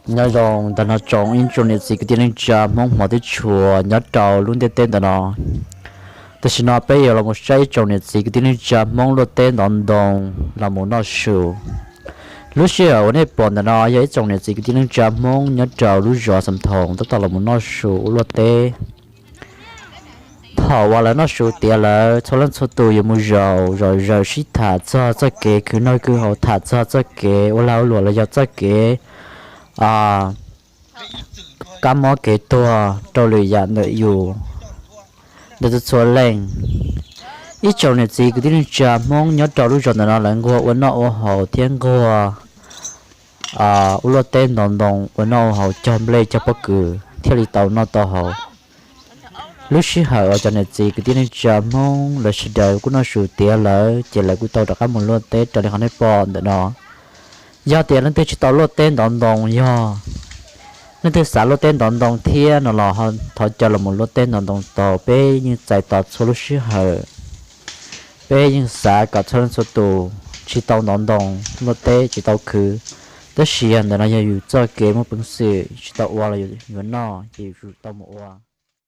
Nyob zoo ntawm no tsoom ib tsoom niam txiv kwv tij neej tsa Hmoob hmov thiab tshua nyob rau lub ntiaj teb ntawm no. Tam sim no peb yuav los mus saib ib tsoom niam txiv kwv tij neej tsa Hmoob luaj teb ntov ntoo los mus noj su. Lub sij hawm uas nej pom ntawm no yog ib tsoom niam txiv kwv tij neej tsa Hmoob nyob rau lub zos Xam Thoos tab tom los mus noj su ua luaj teb. Thaum uas lawv noj su tiav lawm, txhua leej txhua tus yuav mus zaum zom zaws sib tham txog txoj kev khwv noj khwv haus, tham txog txoj kev ua lag ua luam los yog txoj kev kab mob kev tuag rau lwm yam ntawm yus ntawm txhua txhua leej. Ib tsoom niam txiv kwv tij neej tsa Hmoob nyob rau lub zos ntawm no lawv nquag ua noj ua haus thiab nquag ua luaj teb ntov ntoo ua noj ua haus cog nplej cog pob kws thiaj li tau noj tau haus. Lub sij hawm uas cov niam txiv kwv tij neej tsa Hmoob lawv sawv daws kuj noj su tiav lawm ces lawv kuj tau rov qab mus luaj teb raws li qhov nej pom ntawm no. Yog tias leej twg tsis tau luaj teb ntov ntoo yog leej twg xav luaj teb ntov ntoo thiab no los thov caw los mus luaj teb ntov ntoo tau, peb yeej txais tos txhua lub sij hawm. Peb yeej xav kom txhua leej txhua tus tsis tau ntov ntoo luaj teb tsis tau khwv, tab sis yog ntawm no yog yus txoj kev muaj peev xwm tsis tau ua los yuav noj ces yus tsum tau mus ua.